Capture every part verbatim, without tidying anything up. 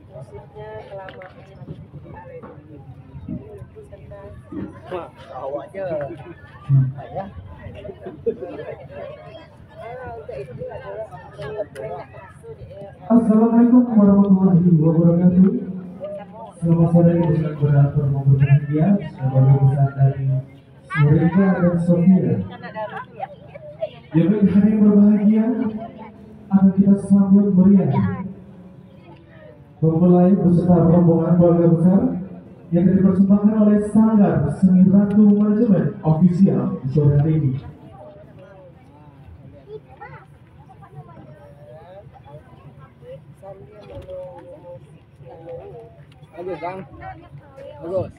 Maksudnya kelamaan. Wah, awaknya. Ya. Assalamualaikum warahmatullahi wabarakatuh. Selamat sore, dengan benar berbahagia sebagai besar dari Mereka dan Sofia. Yang hadir berbahagia, akan kita sambut meriah. Mempelai beserta rombongan keluarga besar yang dipersembahkan oleh Sanggar Seni Ratu Manajemen Official di sore hari ini. Bagus, Bang. Bagus.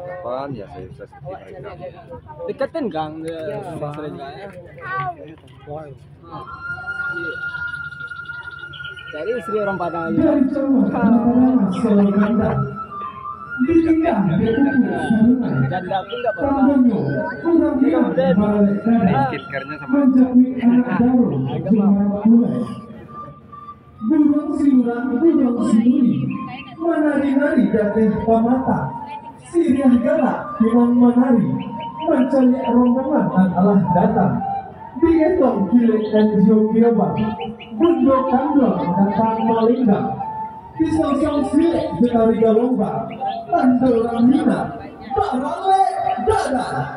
Kapan ya saya bisa seperti mereka? Deketin, Gang, dia sering, Gang, ya. Wow. Iya. Cari istri orang Padang aja. Dari jauah, mata-mata selalu kandang. Ditinggal, dia pupuk sarungan. Janda pun nggak apa-apa. Tambahnya, kurang bilang, balik kadang. Menjauhi anak daro, jumah pulai. Burung siluran, burung sinuri, manari-nari dateh pamatang, siriah galak pinang manari, mancaliak rombongan nan alah datang. Dietong kilek dan jio kiobang, bundo kanduang datang malenggang, disongsong silek jo tari galombang, tando urang minang, baralek dadah.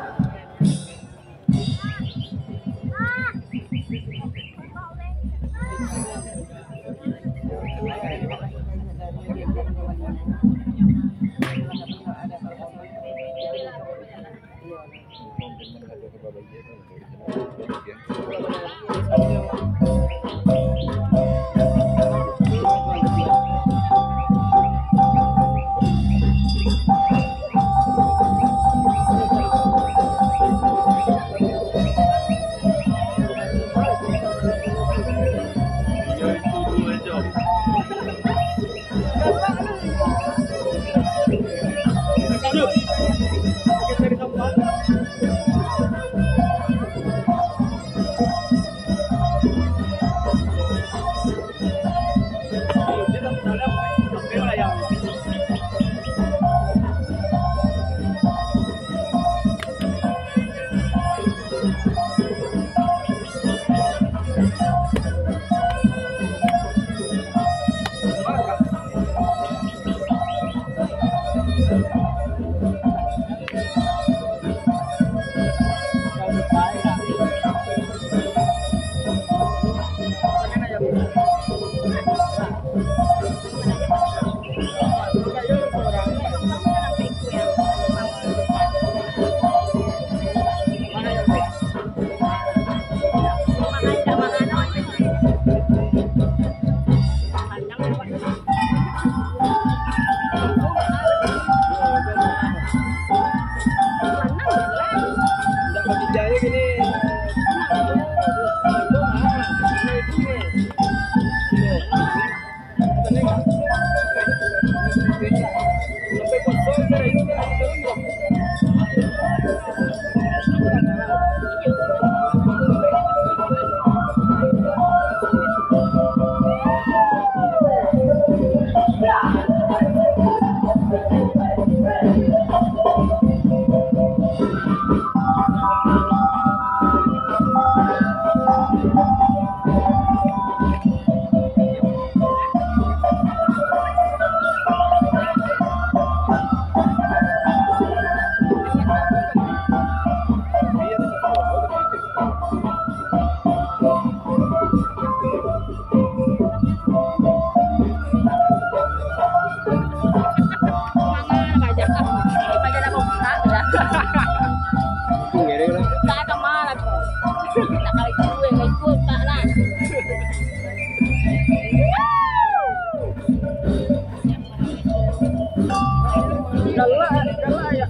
Galak, galak ya.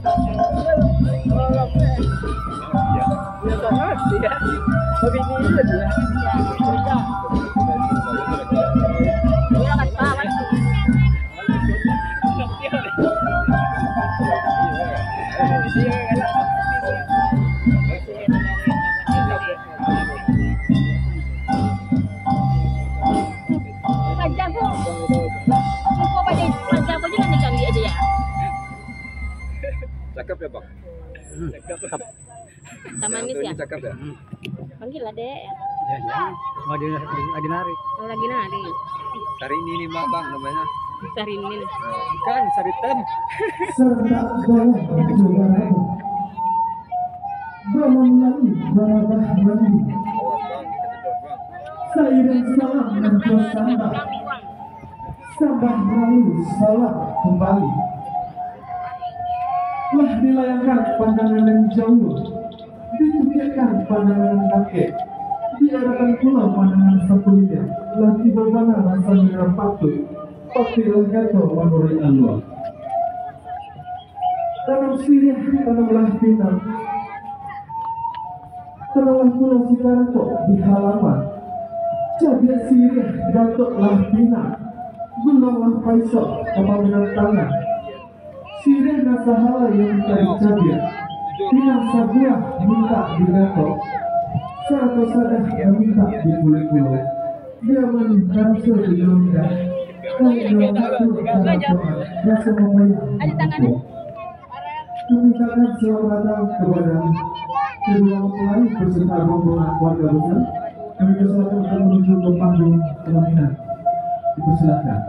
Galak, eh. Biasa banget ya. Babini aja dia. Cerita. Iya, kan, Pak, kan? Udah, Bang. Hmm. Cakap. Taman ni siapa? Cakap dah. Hmm. Panggil lah, Dek. Ya, ya. Oh, dia, dia, dia nari. Oh, lagi nari. Sari ini nih, Bang, Bang, namanya. Sari ini nih. Bukan, Sari Tem. Serta dalam perjalanan. Dalam lari barabah mandi. Sairing salam nan tasambah. Sambah lalu salam kumbali. Lah dilayangkan pandangan nan jauah, ditukiakkan pandangan nan dakek, diarahkan pulo pandangan sakuliliang, lah tibo bana raso nan patuik, patuiklah kato manuruik alua. Tanam siriah, tanamlah pinang. Tanamlah pulo si karatok di halaman. Cabiak siriah, gatoklah pinang. Gulunglah paisok ka pamenan tangan. Siriah nan sahalai nan mintak dicabiak. Pinang sabuah mintak digatok. Sarato sadah nan mintak dipulek pulo. Bia manih raso di lidah, kami nan mangadu karatoan, raso mambayang. Kami ucapkan selamat datang kepada kedua mempelai beserta rombongan keluarga besar. Kami persilakan untuk menuju ke panggung pelaminan. Dipersilakan.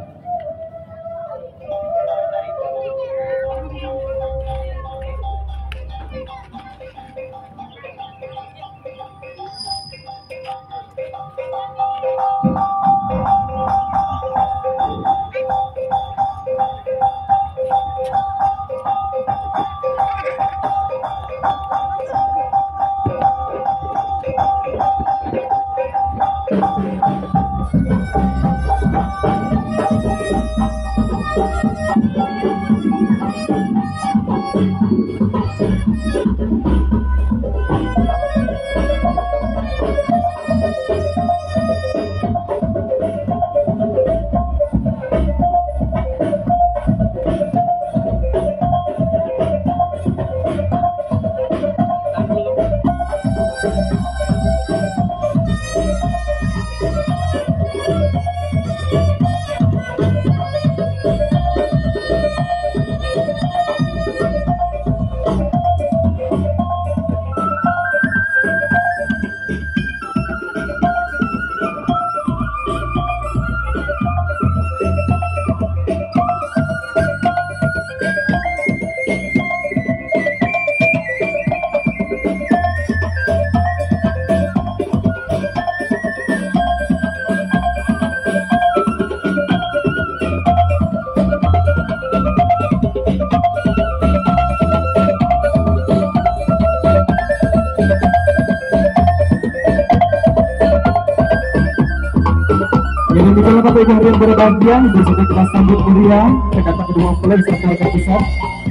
Jadi, demikianlah Bapak Ibu hadirin pada bahagia, di sini kita sambut meriah kedatangan kedua mempelai beserta keluarga besar.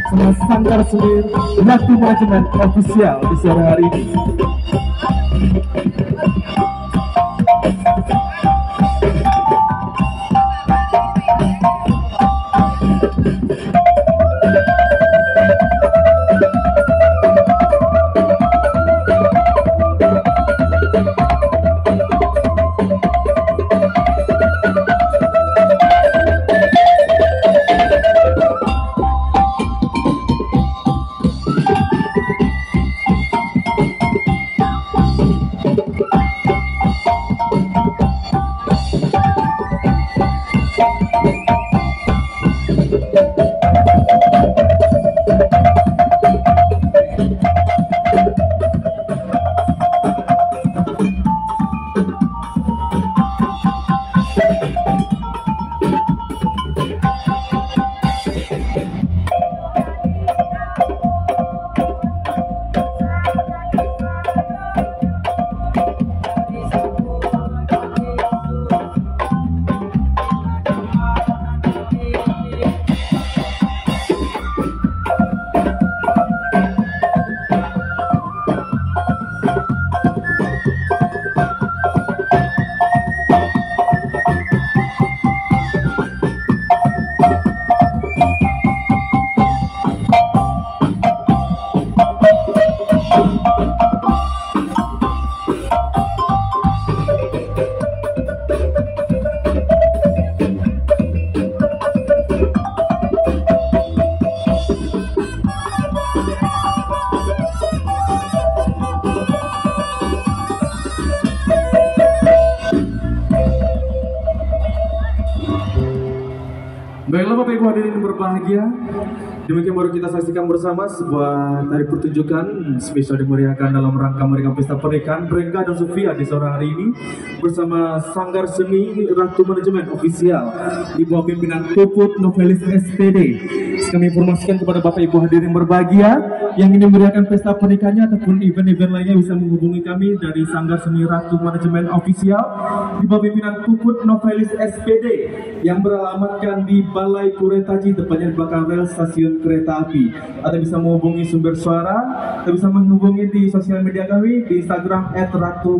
Sama Sanggar Seni Latu Manajemen Official di sore hari ini. Bapak Ibu hadirin berbahagia, demikian baru kita saksikan bersama sebuah tari pertunjukan spesial dimeriahkan dalam rangka meriahkan pesta pernikahan Rengga dan Sofia di sore hari ini bersama Sanggar Seni Ratu Manajemen Official di bawah pimpinan Puput Novelis S P D. Kami informasikan kepada Bapak Ibu hadirin berbahagia yang ingin meriahkan pesta pernikahannya ataupun event-event lainnya bisa menghubungi kami dari Sanggar Seni Ratu Manajemen Official di bawah pimpinan Puput Novelis S P D yang beralamatkan di Balai Kuretaji, tepatnya di belakang rel stasiun kereta api. Atau bisa menghubungi sumber suara, atau bisa menghubungi di sosial media kami di Instagram at ratu